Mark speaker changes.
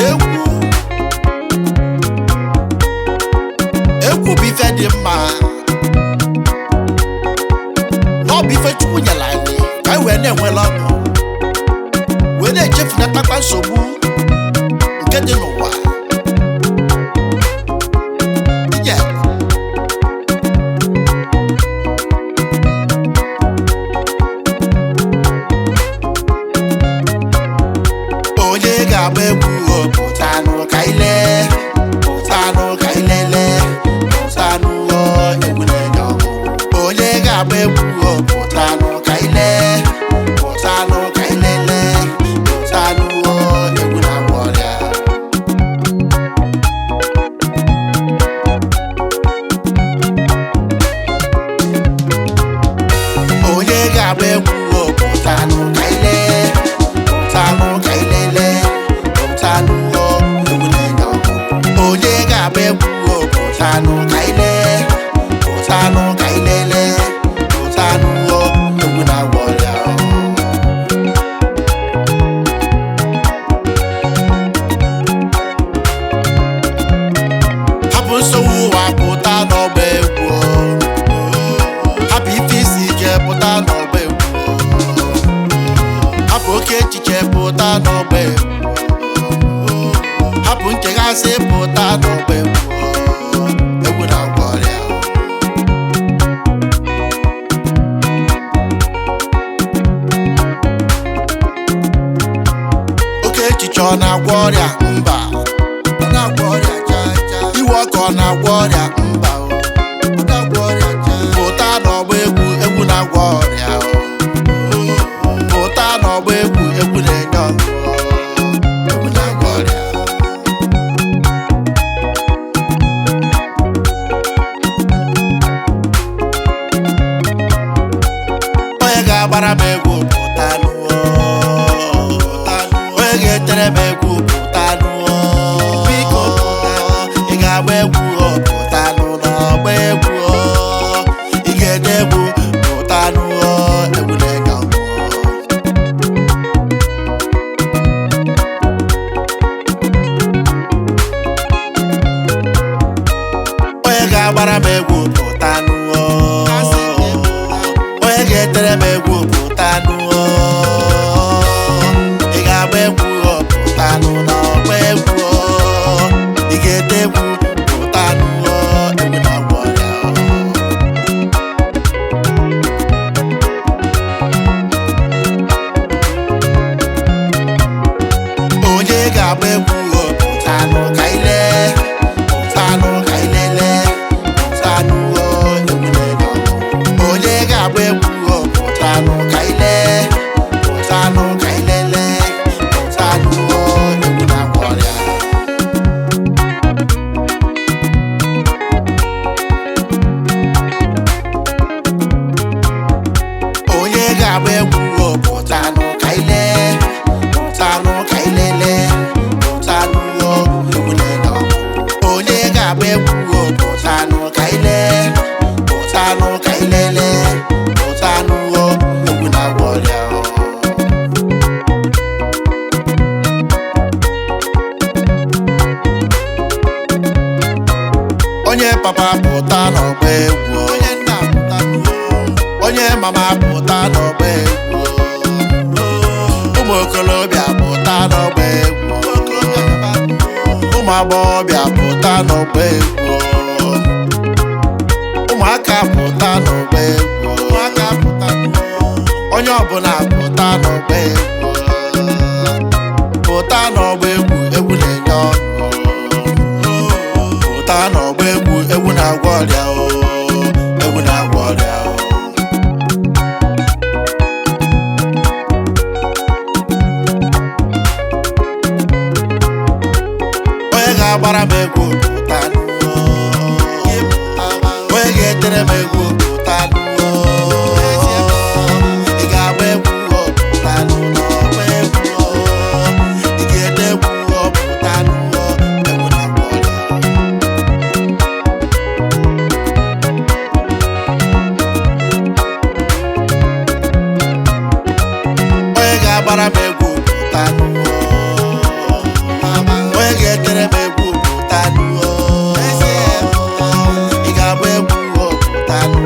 Speaker 1: Egwu egwu bụ ife dị mma, na ọ bụ ife Chukwu nyere anyị ka anyị wee na-enwere ọṅụ, wee na-echefunatakwa nsogbu nke dị n'ụwa. Ije onye ga-agba egwu, pụtanụ ka ile, pụtanụ ka ilele, pụtanụ o, egwu na-enye ọṅụ. Onye ga-agba egwu, pụtanụ ka ile, pụtanụ ka ilele, pụtanụ o, egwu na-agwọ ọrịa. Onye ga-agba egwu, pụtanụ ka ile, pụtanụ ka ilele, pụtanụ o, egwu na-enye ọṅụ. Onye ga-agba egwu, pụtanụ ka ile, pụtanụ ka ilele, pụtanụ o, egwu na-agwọ ọrịa. Hapụ nsogbu ụwa, pụta n'ọgba egwu. Hapụ ife isi ike, pụta n'ọgba egwu. Hapụ oke echiche, pụta n'ọgba egwu. Hapụ ncheghasị, pụta n'ọgba egwu. Egwu na-agwọ ọrịa. Oke echiche ọ na-agwọ ọrịa? Mba, ọ na-agwọ ọrịa chaa chaa. Iwe ọkụ ọ na-agwọ ọrịa? Mba o. Ọ na-agwọ ọrịa chaa. Pụta n'ọgba egwu, egwu na-agwọ ọrịa o. Pụta n'ọgba egwu, egwu na-enye ọṅụ. Egwu na-agwọ ọrịa. Onye ga-agbara m egwu, pụta n'ụọ. Onye ga-etere m egwu, pụta n'ụọ. Biko pụta, ị ga-agba egwu, ọ pụta n'ọgba egwu ọ. Ị ga-ede egwu, pụta n'ụọ, egwu na-enye ọṅụ. Onye ga-agbara m egwu, pụta n'ụọ. Onye ga-etere m egwu, pụta n'ụọ. Ị ga-agba egwu, ọ pụta n'ọgba egwu ọ. Ị ga-ete egwu, pụta n'ụọ, egwu na-agwọ ọrịa. Onye ga-agba egwu, ọ pụtanụ ka ile, pụtanụ ka ilele, pụtanụ o, egwu na-enye ọṅụ. Onye ga-agba egwu, ọ pụtanụ ka ile, pụtanụ ka ilele, pụtanụ o, egwu na-agwọ ọrịa. Onye ga-agba egwu, ọ pụtanụ ka ile, pụtanụ ka ilele, pụtanụ o, egwu na-enye ọṅụ. Onye ga-agba egwu, ọ pụtanụ ka ile, pụtanụ ka ilele, pụtanụ o, egwu na-agwọ ọrịa. Onye papa, pụta n'ọgba egwu. Onye nna, pụta. Onye mama, pụta n'ọgba egwu. Ụmụ okorobịa, pụta n'ọgba egwu. Ụmụ agbọghọbịa, pụta n'ọgba egwu. Ụmụaka, pụta n'ọgba egwu. Ụmụaka, pụta. Onye ọbụla, pụta n'ọgba egwu. Pụta n'ọgba egwu, egwu na-enye ọṅụ. Pụta n'ọgba egwu, egwu na-agwọ ọrịa o, egwu na-agwọ ọrịa o. Onye ga-agbara m egwu, pụta n'ụọ. Onye ga-etere m egwu, pụta n'ụọ. Ị ga-agba egwu, ọ pụta n'ọgba egwu ọ. Ị ga-ete egwu, ọ pụta n'ụọ, egwu na-agwọ ọrịa. ga-agbara m egwu pụtanụ onye ga-etere m egwu pụtanụ ị ga-agba egwu pụtanụ.